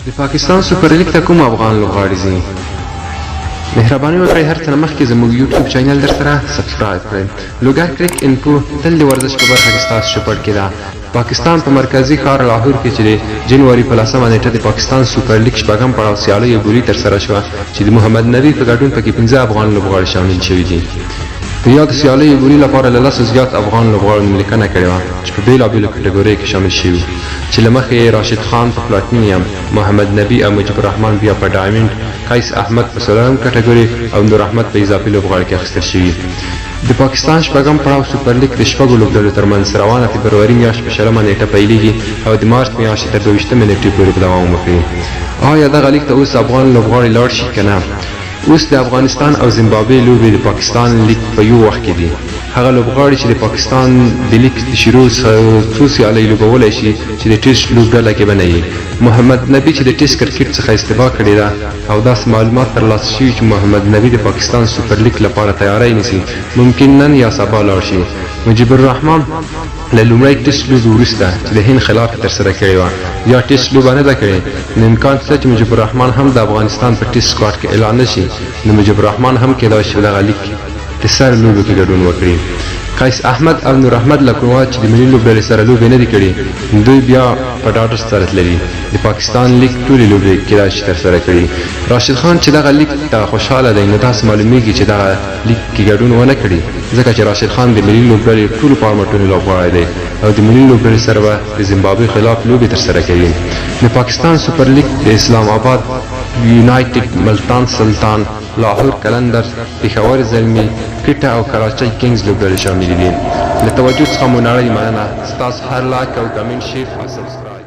د پاکستان سوپر لیګ ته کوم افغان لوبغاړي ځي؟ مهرباني وکړئ هر څه نه مخکې زموږ یوټیوب چینل درسره سبسکرایب کړئ. لوګر کریک انفو تل د ورزش په برخه کې ستاسو چوپړ کې ده. پاکستان په مرکزي ښار لاهور کې چې د جنوري په لسمه نېټه د پاکستان سوپر لیګ شپږم پړاو سیالیو بولي ترسره شوه چې د محمد نبي په ګډون پکې پنځه افغان لوبغاړي شامل شوي دي. د یادو سیالیو بولي لپاره له لسو زیات افغان لوبغاړو نوملیکنه کړې وه چې په بېلابېلو کټګوریو کې شامل شوي وو چې له مخې یې راشد خان په پلاټینیم، محمد نبي او مجیب الرحمن بیا په ډایمنډ، قیس احمد په څلورم کټګوري او نور احمد په اضافي لوبغاړي کې اخیستل شوي. د پاکستان شپږم پړاو سوپر لیګ د شپږو لوبډلو ترمنځ روانه فبروري میاشت په شلمه نېټه پیلیږي او د مارچ میاشتې تر دوه ویشتمې نېټې پورې به دوام وکړي. آیا دغه لیګ ته اوس افغان لوبغاړي لاړ شي که نه؟ اوس د افغانستان او زمبابوې لوبې د پاکستان لیګ په یو وخت کې دي. هغه لوبغاړي چې د پاکستان د لیګ د شروع څو سیالۍ لوبولی شي چې د ټیسټ لوبډله کې به نه وي. محمد نبي چې د ټیسټ کرکټ څخه استعفا کړې ده او داسې معلومات ترلاسه شوي چې محمد نبي د پاکستان سوپر لیګ لپاره تیاری نیسي، ممکن نن یا سبا لاړ شي. مجیب الرحمن له لومړۍ ټیسټ لوبې وروسته چې د هند خلاف یې ترسره کړې وه، بیا ټیسټ لوبه نه ده کړې، نو امکان شته چې مجیب الرحمن هم د افغانستان په ټیسټ سکواډ کې اعلان نه شي، نو مجیب الرحمن هم کېدای شي په دغه لیګ کې د سر لوبو کې ګډون وکړي. قیس احمد او نور احمد لکڼوال چې د ملي لوبډلې سره لوبې نه دي کړې، دوی بیا په ډاډ سره تللي، د پاکستان لیګ ټولې لوبې کېدای شي ترسره کړي. راشد خان چې دغه لیګ ته خوشحاله دی، نو داسې معلومېږي چې دغه لیګ کې ګډون ونه کړي، ځکه چې راشد خان د ملي لوبډلې ټولو فارمټونو لوبغاړی دی او د ملي لوبډلې سره به د زمبابوې خلاف لوبې ترسره کوي. د پاکستان سوپر لیګ د اسلام اباد یونایټډ، ملتان سلطان، لاهور قلندرز، پېښور زلمي، کوټه او کراچۍ کینګز لوبډلې شاملې دي. له توجه څخه مو نړۍ مننه. ستاسو هر لایک او کمنټ، شیر او سبسکرایب.